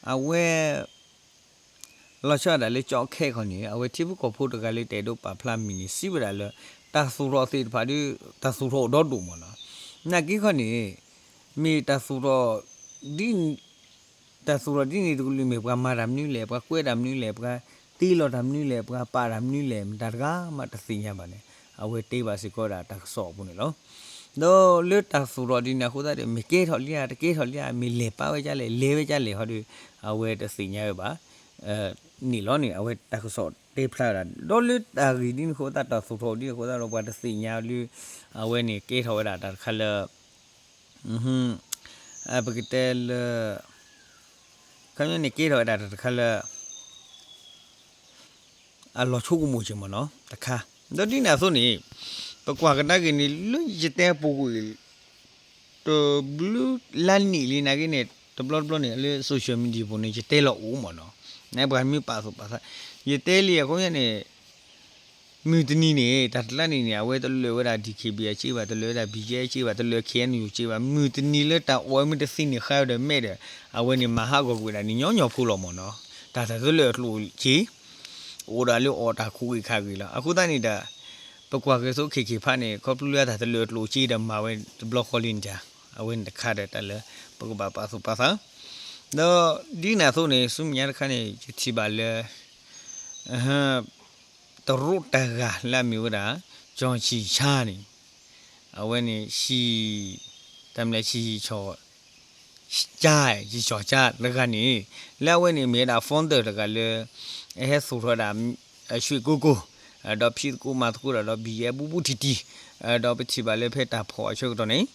အဝဲ လီၤဆီဒၣ်တၢ်လၢကၠီခဲခီန့ၣ် အဝဲထံဖိကီၢ်ဖိတဂၤလၢတအဲၣ်ဒိးပာ်ဖျါမံၤန့ၣ် စံးဝဲဒၣ်လၢ တၢ်သူၣ်ထီၣ်သ့ၣ်တဖၣ်ဒီး တၢ်သူၣ်ထီၣ်အိၣ်ဒီဒိၣ်မ့ၢ်နီၤ, နာ်က့ခီန့ၣ် မ့ၢ်တၢ်သူၣ်ထီၣ် ဒ် တၢ်သူၣ်ထီၣ်ဒ်န့ၣ်တကလုာ်မ့ၢ် ပှၤမၤတၢ်မနုၤလဲၣ်, ပှၤကွဲးတၢ်မနုၤလဲၣ်, ပှၤတ့လီၤတၢ်မနုၤလဲၣ်, ပှၤပာ်တၢ်မနုၤလဲၣ်, မတၤတဂၤမးတသ့ၣ်ညါဘၣ်န့ၣ် အဝဲတဲဘၣ်စ့ၢ်ကီးဒၣ်တၢ်ကစီၣ်အပူၤန့ၣ်လီၤ. ဒီးလၢတၢ်သူၣ်ထီၣ်ဒ်န့ၣ်အဃိသတးဒီး မ့ၢ်ကဲထီၣ်လံဧါ တကဲထီၣ်လံဧါ, မ့ၢ်လဲၤပာ်ဝဲဒ်လဲၣ် လဲၤဝဲဒ်လဲၣ်ဟီဒီး အဝဲတသ့ၣ်ညါဝဲဘၣ် န့ၣ်လီၤန့ၣ် အဝဲတၢ်ကစီၣ်တဲဖျါဝဲဒၣ် ဒီးလၢတၢ်ဂ့ၢ်ဒ်န့ၣ်အဃိသတး တၢ်သူၣ်ထီၣ်ဒ်န့ၣ်အဃိသတးဒီး ပှၤတသ့ၣ်ညါလၢ အဝဲန့ၣ်ကဲထီၣ်ဝဲဒၣ်တၢ်တခါလၢ ပကတဲလၢ ခီပညီန့ၣ် ကဲထီၣ်ဝဲဒၣ်တၢ်တခါလၢ အလီၤဆိကမိၣ်က့ၤမ့ၢ်နီၤ တခါ, ဒီးဒ်န့ၣ်အသိးန့ၣ် ပကွၢ်ကဒါက့ၤန့ၣ် လၢယတဲပူၤကွံာ် တဘျုးလါနံၣ်လံနာ်က့န့ၣ် တဘျီတဘျီန့ၣ် လၢ social media ပူၤန့ၣ် ယတဲလီၤအိၣ်မ့ၢ်နီၤ, နပှၤမ့ၢ်ပာ်သူၣ်ပာ်သး ယတဲလံအဃိန့ၣ် မုၢ်တနံၤန့ၣ် တၢ်တလါန့ၣ်န့ၣ် အဝဲတလၢာ်ဝဲဒၣ် DKBA အစ့ဘၣ်, တလၢာ်ဝဲဒၣ် ဘံယဲ အစ့ဘၣ်, တလၢာ် KNU စ့ဘၣ်, မုၢ်တနံၤလၢတၢ်အီၣ်မ့ၢ်တသ့န့ၣ် ဃါဝဲဒီးမဲာ်ဒီး အဝဲန့ၣ်မၤဟးဂီၤကွံာ်ဒၣ်န့ၣ် ညီညီဖိလီၤမ့ၢ်နီၤ, တၢ်တလၢာ်အကျိၣ်စ့ အိၣ်ဒၣ်လၢအီၣ်တၢ်ခူးဂ့ၤခးဂ့ၤလီၤ. အဃိသတးန့ၣ်ဒီး ပကွၢ်က့ၤသိးခ့ၣ်ခ့ၣ်ဖးန့ၣ် ခီဖျိလၢတၢ်တလၢာ်အကျိၣ်စ့ဒီးမၤဝဲတဘျီဃီလံန့ၣ်တၢ်, အဝဲန့ၣ်တခါဒီးတၢ်လၢ ပကဘၣ်ပာ်သူၣ်ပာ်သး, ဒီးဒ်န့ၣ်အသိးန့ၣ် ဆူမဲာ်ညါတခါန့ၣ် ယထံၣ်ဘၣ်လၢ တရူးတဂၤလၢအမ့ၢ်ဝဲဒၣ် ကၠီၣ်ဆံၣ်ဆါန့ၣ် အဝဲန့ၣ် ဆံၣ် တၢ်မလဲၣ် ဆံၣ် ကၠါ ကၠီၣ်ကၠါတဂၤန့ၣ် လၢအဝဲန့ၣ်မ့ၢ်ဝဲဒၣ် founder တဂၤလၢ ဟဲသူၣ်ထီၣ်ဝဲဒၣ် ရွှေကုက္ကို ဒီးဖံးသကိးမၤသကိးတၢ်ဒီး ဘံယဲ ဘူးဘူးတံၢ်တံၢ်, ဒီးပထံၣ်ဘၣ်လၢဖဲတၢ်ဖီၣ်အဆၢကတီၢ်န့ၣ်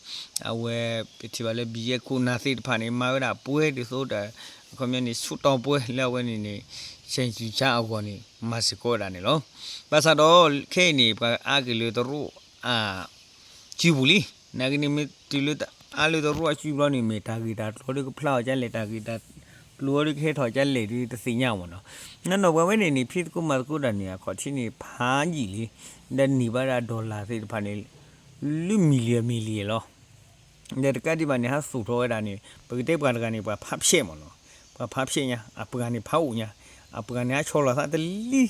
အဝဲ ပထံၣ်ဘၣ်လၢဘံယဲခိၣ်နၢ်သ့ၣ်တဖၣ်န့ၣ် မၤဝဲဒၣ်ပှဲၤဒ်သိးဒီး အခီပညီန့ၣ် ဆူးတီၤပှဲၤလၢအဝဲန့ၣ်န့ၣ် ဆံၣ်ဆံၣ်ဆါအဂီၢ်န့ၣ် မၤစ့ၢ်ကီးဝဲဒၣ်န့ၣ်လီၤ. ဘၣ်ဆၣ်ဒီးခဲအံၤန့ၣ် ပှၤအါက့ၤလၢတရူးအစုပူၤလံ. နာ်က့န့ၣ် မ့ၢ်တုၤလၢတအါလၢတရူးအစုပူၤလီၤန့ၣ် မ့ၢ်တၢ်ဂ့ၢ်တၢ်ကျိၤဒီးကဖျါအီၤဒ်လဲၣ်, တၢ်ဂ့ၢ်တၢ်ကျိၤဒီးကဟဲထီၣ်ဒ်လဲၣ်ဒီးတသ့ၣ်ညါမ့ၢ်နီၤ. နနီၢ်ပှၤဝဲန့ၣ်န့ၣ် ဖံးသကိးမၤသကိးတၢ်န့ၣ် အခီၣ်ထံးန့ၣ်ဖးယံာ်လံ, ဒီးန့ၢ်ဘၣ်ဒၣ် dollar သ့ၣ်တဖၣ်န့ၣ် လၢ million million လီၤ. ဒီးတကးဒံးဘၣ်န့ၣ် ဟးသူၣ်ထီၣ်ဝဲဒၣ်န့ၣ် ပကတဲပှၤတဂၤန့ၣ် ပှၤဖးဖျဲးမ့ၢ်နီၤ, ပှၤဖးဖျဲးညါ, အပှၤန့ၣ်ဖးအိၣ်ညါ, အပှၤန့ၣ်ဟးဆီၣ်လီၤသးတလံ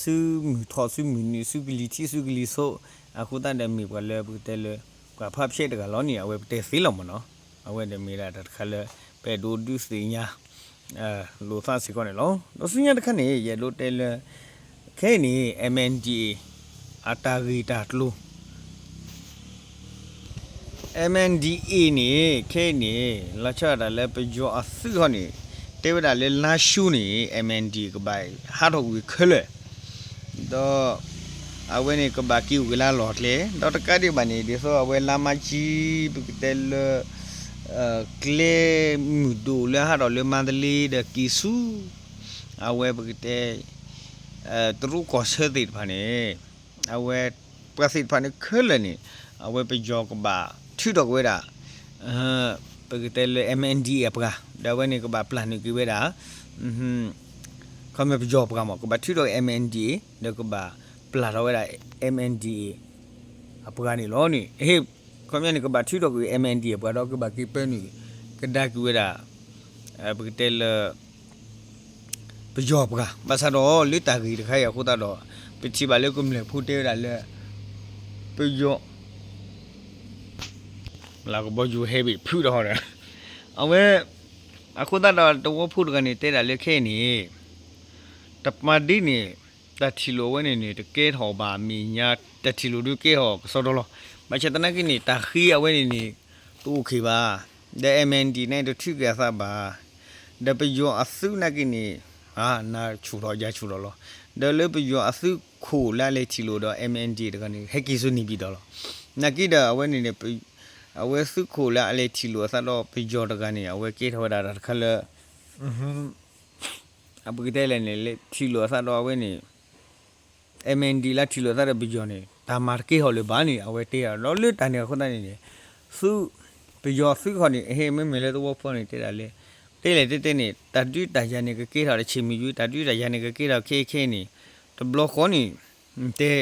ဆူမုၢ်ထီၣ်ဆူမုၢ်နုာ် ဆူကလံၤထံးဆူကလံၤဆိး, အဃိသတးဒီးမ့ၢ်ပှၤလၢပကတဲလၢ ပှၤဖးဖျဲးတဂၤလီၤန့ၣ် အဝဲပတဲသ့လီၤမ့ၢ်နီၤ. အဝဲဒီးမ့ၢ်ဒၣ်တၢ်တခါလၢ ပအဲၣ်ဒိးဒုးသ့ၣ်ညါ လိာ်သးစ့ၢ်ကီးန့ၣ်လီၤ. ဒီးဆူညါတခါန့ၣ် ယအဲၣ်ဒိးတဲလၢ ခဲအံၤန့ၣ် MNDAA အတၢ်ဂ့ၢ်တၢ်ကျိၤ MNDAA န့ၣ် ခဲအံၤန့ၣ် လီၤဆီဒၣ်တၢ်လၢပယီၤအသုးဟီန့ၣ် တဲဝဲဒၣ်လၢလါၡူန့ၣ် MNDAA ကဘၣ်ဟးထီၣ်ကွံာ်ခဲလၢာ် ဒီး အဝဲန့ၣ်ကဘၣ်က့ၤအိၣ်က့ၤလၢအလီၢ်ကျဲ ဒီးတကးဒံးဘၣ်န့ၣ် ဒ်သိးအဝဲလါမၢ်ကၠံ ပကတဲလၢ ကျဲမုၢ်ဒိၣ်လၢဟးထီၣ်လၢမါတလ့ဒီးက့ၤဆူ အဝဲပကတဲ တရူးကီၢ်ဆၢသ့ၣ်တဖၣ်န့ၣ် အဝဲ ပှၤသ့ၣ်တဖၣ်န့ၣ်ခဲလၢာ်န့ၣ် အဝဲပယီၤကဘၣ်ထုးထီၣ်က့ၤဝဲဒၣ် ပကတဲလၢ MNDAA အပှၤ ဒီးအဝဲန့ၣ်ကဘၣ်ပျၢ်နုာ်က့ၤဝဲဒၣ် ခီမ့ၢ်ပယီၤပှၤမး ကဘၣ်ထုးထီၣ်က့ၤ MNDAA ဒီးကဘၣ်ပျၢ်ထီၣ်ဝဲဒၣ် MNDAA အပှၤန့ၣ်လီၤန့ၣ် ခီပညီန့ၣ် ကဘၣ်ထုးထီၣ်ကွံာ် MNDAA အပှၤဒီးကဘၣ်က့ၤပၢနုာ် ကဒါက့ၤဝဲဒၣ် ပကတဲလၢ ပယီၤပှၤ ဘၣ်ဆၣ်ဒီးလၢတၢ်ဂ့ၢ်တခါအံၤအဃိသတးဒီး ပထံၣ်ဘၣ်လၢကမျၢၢ်ဖိတဲဝဲဒၣ်လၢ ပယီၤ လၢကဘီယူၤဟဲဘ့ၣ်ဖုးဒီးဟီဒီး အဝဲ အဃိသတးဒီးတဝီဖိတဂၤန့ၣ်တဲဒၣ်လၢခဲအံၤန့ၣ် တပာ်ဒ်န့ၣ် တၢ်ထံၣ်လိာ်အဝဲန့ၣ်န့ၣ် တကဲထီၣ်ဘၣ်အမဲာ်ညါ တၢ်ထံၣ်လိာ်ဒုးကဲထီၣ်ကစီဒီလီၤ. ဘၣ်ဆၣ်သနာ်က့န့ၣ် တၢ်ဃ့အဝဲန့ၣ်န့ၣ် တအိၣ်ခ့ဘၣ်. ဒီး MNDAA န့ၣ်တထုးက့ၤအသးဘၣ်. ဒီးပယီၤအသုးနာ်က့န့ၣ် နၤဆူၣ်ထီၣ်ယၤဆူၣ်ထီၣ်လီၤ. ဒီးလၢပယီၤအသုးခိၣ်လၢအလဲၤထံၣ်လိာ်ဒီး MNDAA တဂၤန့ၣ် ဟဲက့ၤဆူန့ၣ်ပၠံၤတီၤလီၤ. နာ်က့ဒီးအဝဲန့ၣ်န့ၣ် အဝဲသုးခိၣ်လၢအလဲၤထံၣ်လိာ်အသးဒီးပယီၤတဂၤန့ၣ် အဝဲကဲထီၣ်ဝဲဒၣ်တၢ်တခါလၢ အပကတဲလဲၣ်န့ၣ် လဲၤထံၣ်လိာ်အသးဒီးအဝဲန့ၣ် MNDAA လၢထံၣ်လိာ်အသးဒီးပယီၤန့ၣ် တၢ်မၤတကဲထီၣ်လၢၤဘၣ်န့ၣ် အဝဲတဲအီၤဒီးလၢတၢ်န့ၣ်အဃိသတးန့ၣ်န့ၣ် သုး ပယီၤသုးခီန့ၣ် အဟ့ၣ်မ့မ့ၢ်လၢသဝီဖိန့ၣ်တဲဒၣ်လၢ တဲလဲၣ်တဲတဲန့ၣ် တၢ်ဒုးတၢ်ယၤန့ၣ် ကကဲထီၣ်တဆံးမုၢ်ယူၤ တၢ်ဒုးတၢ်ယၤန့ၣ် ကကဲထီၣ်ခဲအံၤခဲအံၤန့ၣ် တဘျီဃီန့ၣ် တဲ သ့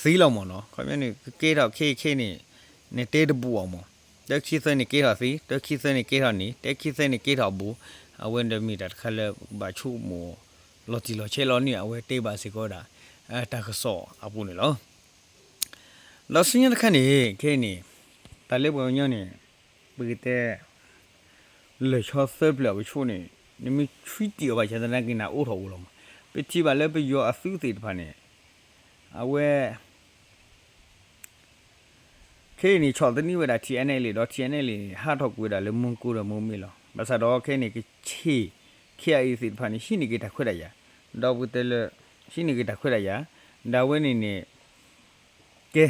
လီၤမ့ၢ်နီၤ ခီပညီန့ၣ် ကကဲထီၣ်ခဲအံၤခဲအံၤန့ၣ် နတဲတဘူးအီၤမ့ၢ် တၢခံသၢန့ၣ် ကဲထီၣ်သ့, တၢခံသၢန့ၣ် ကဲထီၣ်န့ၣ်, တၢခံသၢန့ၣ် ကဲထီၣ်ဘူး, အဝဲဒီးမ့ၢ်တၢ်တခါလၢ ပကဘၣ်ဆိကမိၣ် လီၤတံၢ်လီၤဆဲးလီၤန့ၣ် အဝဲတဲဘၣ်စ့ၢ်ကီးဝဲဒၣ် တၢ်ကစီၣ်အပူၤန့ၣ်လီၤ. ဒီးဆူညါတခါန့ၣ် ခဲအံၤန့ၣ် တၢ်လၢပှၤကညီန့ၣ် ပကတဲ လၢာ်ဆီသၢပျၢၤအကဆိးန့ၣ် နမ့ၢ်ဆွံတံၢ်အီၤဘၣ်ဆၣ်သနာ်က့ နအိးထီၣ်အိၣ်လီၤမး. ပထံၣ်ဘၣ်လၢပယီၤအသုးသ့ၣ်တဖၣ်န့ၣ် အဝဲ ခဲအံၤန့ၣ် ဆီၣ်သနံးဝဲဒၣ် ထံၣ်အဲၣ်နဲၣ်လ့ၣ် ဒီး ထံၣ်အဲၣ်နဲၣ်လ့ၣ်န့ၣ် ဟးထီၣ်ကွံာ်ဝဲဒၣ်လၢမူကိဒီးမိၢ်မ့ၢ်လီၤ. ဘၣ်ဆၣ်ဒီးခဲအံၤန့ၣ် ကချ့ၣ် ခ့ၣ်အံၤသ့ၣ်တဖၣ်န့ၣ် ဟံးန့ၢ်က့ၤတၢ်ခွဲးတၢ်ယာ်, ဒီးပကတဲလၢ ဟံးန့ၢ်က့ၤတၢ်ခွဲးတၢ်ယာ်, ဒီးအဝဲန့ၣ်န့ၣ် ကဲ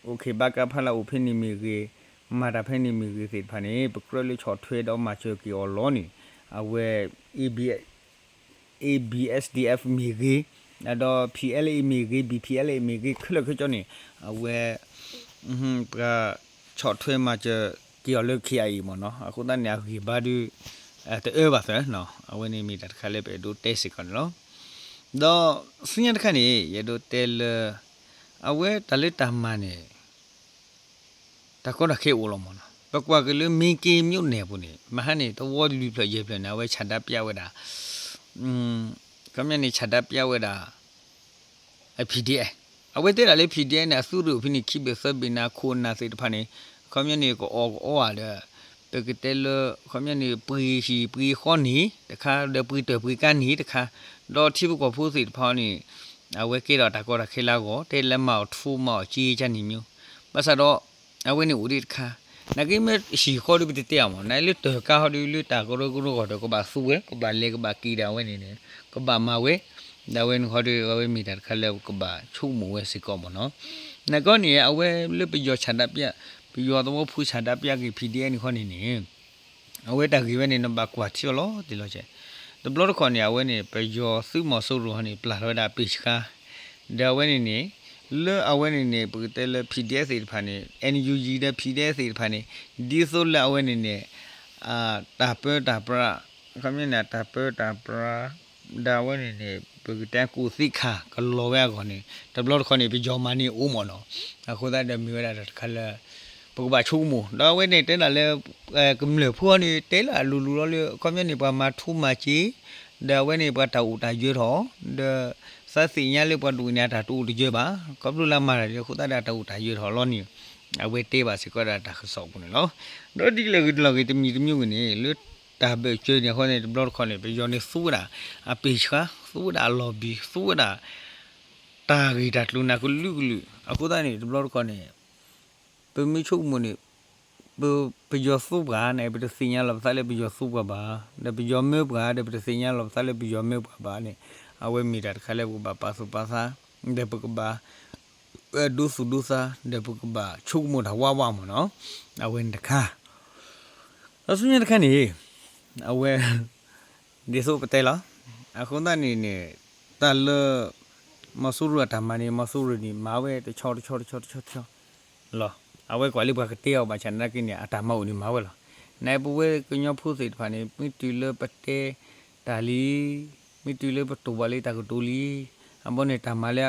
အိၣ်ခ့ၣ်ဘၣ်ကးဖးလၢအိၣ်ဖဲန့ၣ်မ့ၢ်ဂ့ၤ, မၤတၢ်ဖဲန့ၣ်မ့ၢ်ဂ့ၤသ့ၣ်တဖၣ်န့ၣ် ပကြၢးလၢဆီၣ်ထွဲဒီးမၤစၢၤက့ၤအီၤလီၤန့ၣ် အဝဲ ABSDF မ့ၢ်ဂ့ၤ, ဒီး PLA မ့ၢ်ဂ့ၤ, BPLA မ့ၢ်ဂ့ၤ, ခဲလၢာ်ခဲဆ့န့ၣ် အဝဲ ပှၤဆီၣ်ထွဲမၤစၢၤက့ၤအီၤလၢ ခ့ၣ်အံၤ မ့ၢ်နီၤ, အဃိသတးန့ၣ် အဂံၢ်ဘါဒုး တအၢဘၣ်သၢနီၤ, အဝဲန့ၣ်မ့ၢ်တၢ်တခါလၢပအဲၣ်ဒိးတဲစ့ၢ်ကီးန့ၣ်လီၤ. ဒီးဆူညါတခါန့ၣ် ယအဲၣ်ဒိးတဲလၢ အဝဲတၢ်လၢတၢ်မၤန့ၣ် တၢ်ကီတၢ်ခဲအိၣ်လီၤမ့ၢ်နီၤ, ပကွၢ်က့ၤလၢ မ့ၢ်က့ၤ မြို့နယ် အပူၤန့ၣ် မဟါန့ၣ် သဝီလွံၢ်ဖျၢၣ်ယဲၢ်ဖျၢၣ်န့ၣ် အဝဲဆန္ဒပြဝဲဒၣ် ခီပညီန့ၣ် ဆန္ဒပြဝဲဒၣ် PDF, အဝဲတဲဒၣ်လၢ PDF န့ၣ် အသုးရ့ၣ်အိၣ်ဖဲန့ၣ် ခံဘ့ၣ်သၢဘ့ၣ်န့ၣ် အခိၣ်အနၢ်သ့ၣ်တဖၣ်န့ၣ် ခီပညီန့ၣ် ကအီၣ်ကအီဧါဒီး ပကတဲလၢ ခီပညီန့ၣ် ပှ့ၤဟံၣ်ပှ့ၤဃီန့ၣ်တခါ ဒီးပှ့ၤတၢၢ်ပှ့ၤကါန့ၣ်တခါ, ဒီးထံဖိကီၢ်ဖိသ့ၣ်တဖၣ်န့ၣ် အဝဲကဲထီၣ်တၢ်ကီတၢ်ခဲလၢအဂီၢ် တဲလၢမၤအီၣ်ထူမၤအီၣ်က့ကန့ၣ်မ့ၢ်, ဘၣ်ဆၣ်ဒီး အဝဲန့ၣ်အိၣ်ဒံးတခါ, နာ်က့မ့ၢ်ဟံၣ်ဃီဒီးပတတဲအီၤမ့ၢ်, နာ်လၢတၢၢ်ကါဃီဒီးလၢတၢ်ကရၢကရိဂီၢ်ဒီး ကဘၣ်သူဝဲ ကဘၣ်လဲၤကဘၣ်က့ၤဒီးအဝဲန့ၣ်န့ၣ် ကဘၣ်မၤဝဲ, ဒီးအဝဲန့ၣ်ဃီဒီး အဝဲမ့ၢ်တၢ်တခါလၢကဘၣ်ဆိကမိၣ်ဝဲစ့ၢ်ကီးမ့ၢ်နီၤ. နာ်က့န့ၣ် အဝဲလၢပယီၤဆန္ဒပြ, ပယီၤသဝီဖိဆန္ဒပြက့ၤ PDF န့ၣ်ဃီန့ၣ်န့ၣ် အဝဲတၢ်ဂ့ၢ်ဝဲန့ၣ် နဘၣ်ကွၢ်ထံအီၤလီၤတံၢ်လီၤဆဲး, တဘျီတခီၣ်န့ၣ် အဝဲန့ၣ် ပယီၤသုးမီၤစိရိၤဟီန့ၣ် ပျၢ်ထီၣ်ဝဲဒၣ်ပ့ၢ်ဆှါ, ဒီးအဝဲန့ၣ်န့ၣ် လၢအဝဲန့ၣ်န့ၣ် ပကတဲလၢ PDF သ့ၣ်တဖၣ်န့ၣ် NUG ဒီး PDF သ့ၣ်တဖၣ်န့ၣ် ဒ်သိးလၢအဝဲန့ၣ်န့ၣ် တၢ်ပၢတၢ်ပြး, ခီပညီန့ၣ် တၢ်ပၢတၢ်ပြး ဒီးအဝဲန့ၣ်န့ၣ် ပကတဲကူၣ်သ့ခၣ်ကလီၤဝဲအဂီၢ်န့ၣ် တဘျီတခီၣ်န့ၣ် ပယီၤမၤန့ၢ်အိၣ်မ့ၢ်နီၤ, အဃိသတးဒီးမ့ၢ်ဝဲဒၣ်တၢ်တခါလၢ ပကဘၣ်ဆိကမိၣ်, ဒီးအဝဲန့ၣ်တဲဒၣ်လၢ ကမျၢၢ်ဖိန့ၣ် တဲလၢအလိၤလိၤလီၤလၢ ခီပညီန့ၣ် ပှၤမၤထူမၤစ့ ဒီးအဝဲန့ၣ် ပှၤတၢ်အိၣ်တၢ်ယၢၤထီၣ်, ဒီးသးသ့ၣ်ညါလၢပှၤဒိၣ်န့ၣ် အတၢ်တအိၣ်တယၢၤဘၣ်, ခီဖျိလၢအမၤတၢ်ဒ်အဃိသတးဒီး အတၢ်အိၣ်တၢ်ယၢၤထီၣ်လီၤန့ၣ်, အဝဲတဲဘၣ်စ့ၢ်ကီးဒၣ်တၢ်ကစီၣ်အပူၤန့ၣ်လီၤ. ဒီးဒ်လဲၣ်ဂ့ၤတလီၢ်ဂ့ၤ တမံၤတမံၤဂ့ၤန့ၣ် လၢတၢ်ဘၢၣ်စၢၤန့ၣ်အဃိန့ၣ် တဘျီတခီၣ်န့ၣ် ပယီၤန့ၣ်သူဝဲဒၣ် အပ့ၢ်ဆှါ, သူဝဲဒၣ်အလီၢ်ဘံၣ်, သူဝဲဒၣ် တၢ်ဂ့ၢ်တၢ်ကျိၤန့ၣ်ကလုာ်ကလုာ်, အဃိသတးန့ၣ် တဘျီတခီၣ်န့ၣ် ပမ့ၢ်ဆိကမိၣ်န့ၣ် ပ ပယီၤသူပှၤန့ၣ် ပတသ့ၣ်ညါလီၤပသးလၢပယီၤသူပှၤဘၣ်, ဒီးပယီၤမၢပှၤဒီး ပတသ့ၣ်ညါလီၤပသးလၢပယီၤမၢပှၤဘၣ်န့ၣ်, အဝဲမ့ၢ်တၢ်တခါလၢပကဘၣ်ပာ်သူၣ်ပာ်သး, ဒီးပကဘၣ် ဒိသူၣ်ဒိသး, ဒီးပကဘၣ်ဆိကမိၣ်တၢ်ဝးဝးမ့ၢ်နီၤ, အဝဲန့ၣ်တခါ ဒီးဆူညါတခါန့ၣ် အဝဲ ဒ်သိးပတဲလီၤ. အဃိသတးန့ၣ်န့ၣ် တၢ်လၢ မီၤစိရိၤအတၢ်မၤန့ၣ် မီၤစိရိၤန့ၣ် မၤဝဲတဆီတဆီတဆီတဆီတဆီလီၤ. အဝဲကွၢ်လၢပှၤကတဲအီၤဘၣ်ဆၣ်နာ်က့န့ၣ် အတၢ်မၤအိၣ်န့ၣ်မၤဝဲလီၤ. နပဝဲကညီဖိသ့ၣ်တဖၣ်န့ၣ် မ့ၢ်တုၤလၢပတဲတၢ်လံ, မ့ၢ်တုၤလၢပတိၢ်ဘၣ်လံတၢ်ကတိၤလံ, အဘီန့ၣ်တၢ်မၤလၢ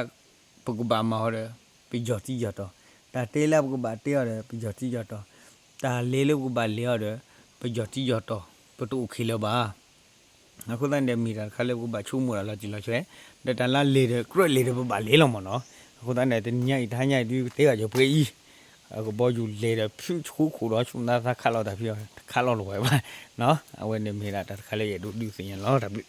ပကဘၣ်မၤအီၤဒီး ပယီၤတံယီၤတီၤ, တၢ်တဲလၢပကဘၣ်တဲအီၤဒီး ပယီၤတံယီၤတီၤ, တၢ်လဲၤလၢပကဘၣ်လဲၤအီၤဒီး ပယီၤတံယီၤတီၤ, ပတအိၣ်ခံးလၢၤဘၣ်. အဃိသတးန့ၣ်ဒီး မ့ၢ်တၢ်တခါလၢပကဘၣ်ဆိကမိၣ်တၢ်လီၤတံၢ်လီၤဆဲး, ဒီးတၢ်လၢလဲၤဒီး ကြၢးလဲၤဒီးပဘၣ်လဲၤလီၤမ့ၢ်နီၤ. အဃိသတးန့ၣ် တနံၤညါအံၤ တဟါညါအံၤ ဒုးကတဲဘၣ်ယပှဲၤအံၤ, အကဘီယူၤလဲၤဒီး ဖုၣ်ဆိခိၣ်ဒီး ဆူၣ်နါသးခးလီၤတၢ်ဖံးအီၤ တခးလီၤတဝဲဘၣ်နီၤ. အဝဲန့ၣ်မ့ၢ်ဒၣ်တၢ်တခါလၢယအဲၣ်ဒိးဒုးသ့ၣ်ညါလီၤ တၢ်ဘျုး